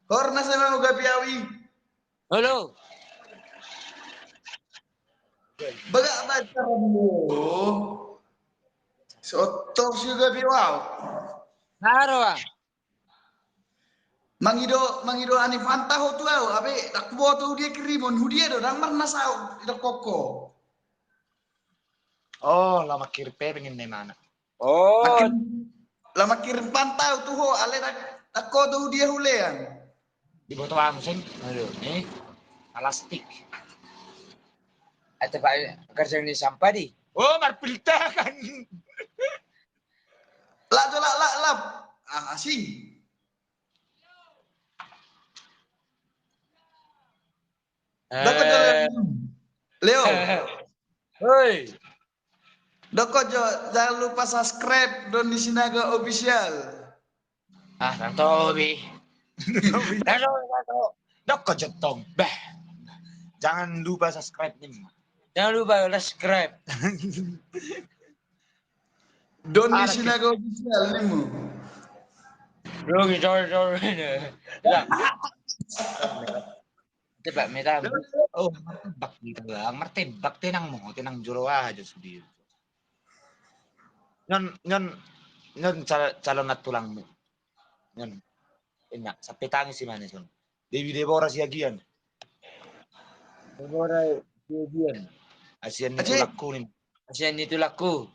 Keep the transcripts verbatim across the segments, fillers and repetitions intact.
Hornas ema uga piawi. Halo. Bagak baca mo. Soto si uga piawi. Haro ah. Mangido, mangido ani fanta ho tu au, abe, tak boto dia kirimon, hudia do, dang marnas au, idok koko. Oh, lama kiri pe pengen ne mana. Oh. Makin, lama kiri fanta ho tu ho, ale tak, tak ko tu dia hulean. Di boto am sen, aduh, nih, plastik. Atau pak kerja ini sampah di. Oh, marpilta kan. Lak, lak, lak, lak. Ah, asing. Dokon jo, Leo. Leo. Hoi. Dokon jo, jangan lupa subscribe Doni Sinaga Official. Ah, tanto bi. Tanto, tanto. Dokon jo tong. Bah. Jangan lupa subscribe nih. Jangan lupa subscribe. Doni Sinaga Official nih mu. Sorry, sorry, sorry. Tebak meta. Oh, martebak gitu lah. Martebak, tenang mo, tenang jolo aja sude. Nyon, nyon, nyon calon tulangmu. Nyon. Enak, sampai tangis si mana son. Dewi Debora Siagian. Debora Siagian. Asian ni tulangku nih. Asian ni tulangku.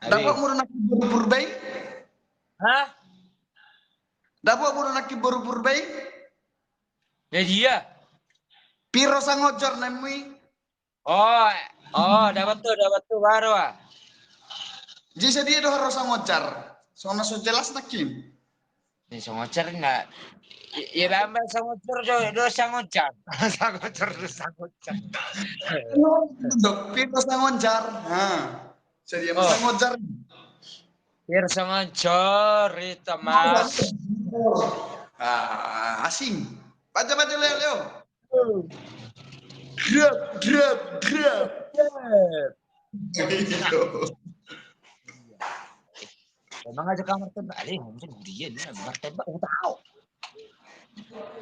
Dapot muru naki boru Purbai? Hah? Dapot muru naki boru Purbai? Ya dia. Piro sangojar nemui? Oh, oh, dapot tu, dapot tu baru ah. Jadi sadia do haro sangojar. Sona so jelas naki. Ni sangojar na. Ya bamba sangojar do, do sangojar. Sangojar do sangojar. Dok piro sangojar. Nah. Sadia ma sangojar. Piro sangojar itu mas. Ah, asing. Baca baca Leo Leo. Drop, drop, drop. Emang aja kamar tembak, ale mungkin dia nih kamar tembak, udah tahu.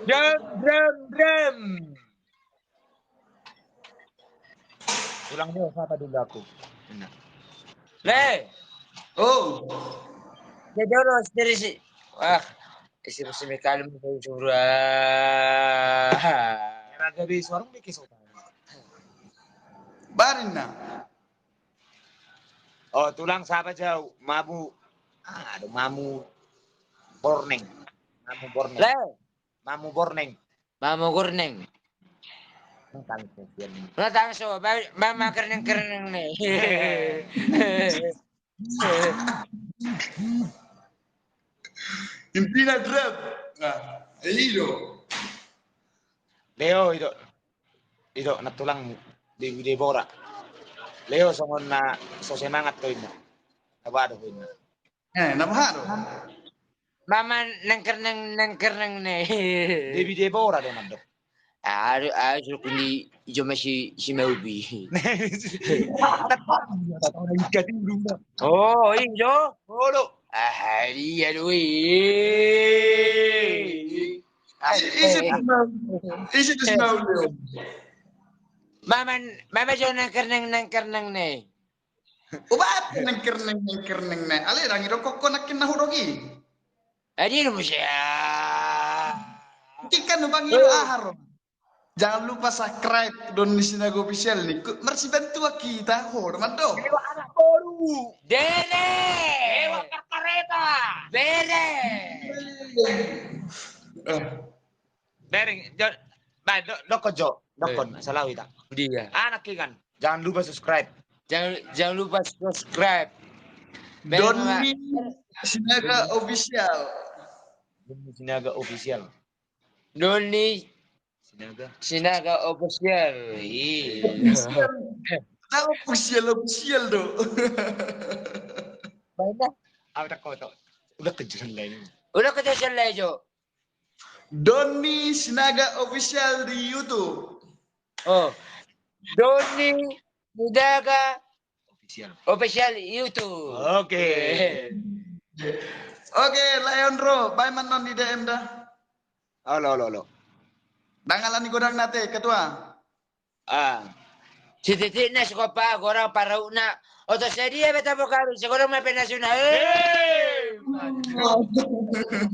Drum, drum, drum. Ulang dulu, sapa dulu aku. Benar. Le. Oh. Jadi orang sendiri sih. Wah. Isi musim kali mau suruh. Raga di suarung bikin sopan. Barin na. Oh, tulang sapa jau? Mamu. Ah, ada mamu. Borneng. Mamu Borneng. Le. Mamu Borneng. Mamu Borneng. Nah, tangis so, ba, ba, ma kerneng kerneng ne. Intina drop. Nah, ido. Leo ido. Ido na tulang di Debora. Leo songon na so semangat to inna. Apa do inna. Eh, na boha do? Mama nengkerneng nengkerneng ne. Dewi Debora do mandok. Aduh, aduh, suruh kundi ijo masih si Maubi. Oh, ijo. Oh, do. Ah, iya do. Isi, isi, isi, isi, isi. Mama, mama jo nengkerneng nengkerneng ne. Ubat nengkerneng nengkerneng ne. Ale rangi do koko nakin na hudok i. Adi lu musia. Kikan ubangi do ahar. Jangan lupa subscribe Doni Sinaga Official ni. Marsibantuan kita. Hormat do. Anak boru. Dere. Lewat kareta. Dere. Dere. Ba, dokon jo. Dokon. Salah ita. Dia. Anak ikan. Jangan lupa subscribe. Jangan, jangan lupa subscribe. Doni Sinaga Official. Doni Sinaga Official. Doni Sinaga. Sinaga Official. Iya. Tahu official, official do. Baiklah. Apa tak kau tahu? Udah kejeran lain. Udah kejeran lain jo. Doni Sinaga Official di YouTube. Oh. Doni Sinaga Official. Official YouTube. Oke. Oke, Leon Ro, bae manon di D M dah. Olo, olo, olo. Dang ala ni godangna te, ketua. Ah. Sitititna, sikompa, godang parutna. Oto sadia be tabo kami, sigodang ma penasuna. Eh.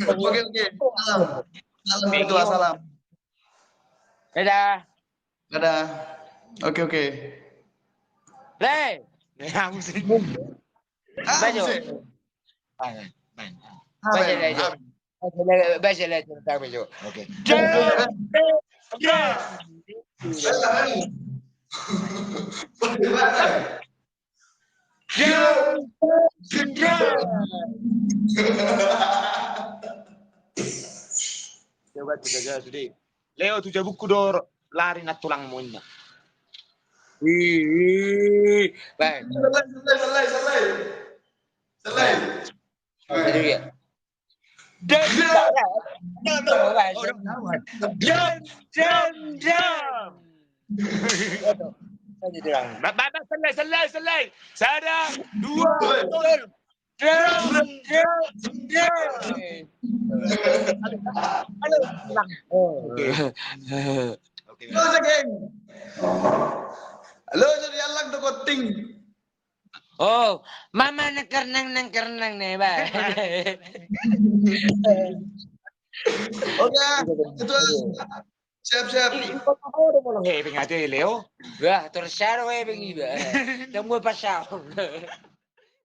Oke, oke. Salam. Salam, ketua, salam. Dadah. Dadah. Oke, oke. Re. Ya, musik. Ah, bajo. Musik. Bajo, bajo. Bajo, bajo, bajo, bajo. Oke. Jam, jam. Jam, jam. Coba kita jawab sedih. Leo tu jabukku do lari na tulangmu inna. Ih, ih, bang. Selai, selai, selai, selai. Selai. Jadi ya. Dam, dam, dam, dam. Dam, dam, dam. Ba-, ba-, ba-, selai, selai, selai. Sada, dua, tolu. Dam, dam, dam. Halo. Oh, oke. Oke. Halo, geng. Halo, jadi alang tu koting. Oh, mama nengkernang, nengkernang nih, Bang. Oke, itu siap, siap. Ih, kau mau hepeng aja, Leo. Wah, terus siapa hepeng iba? Tunggu pasal.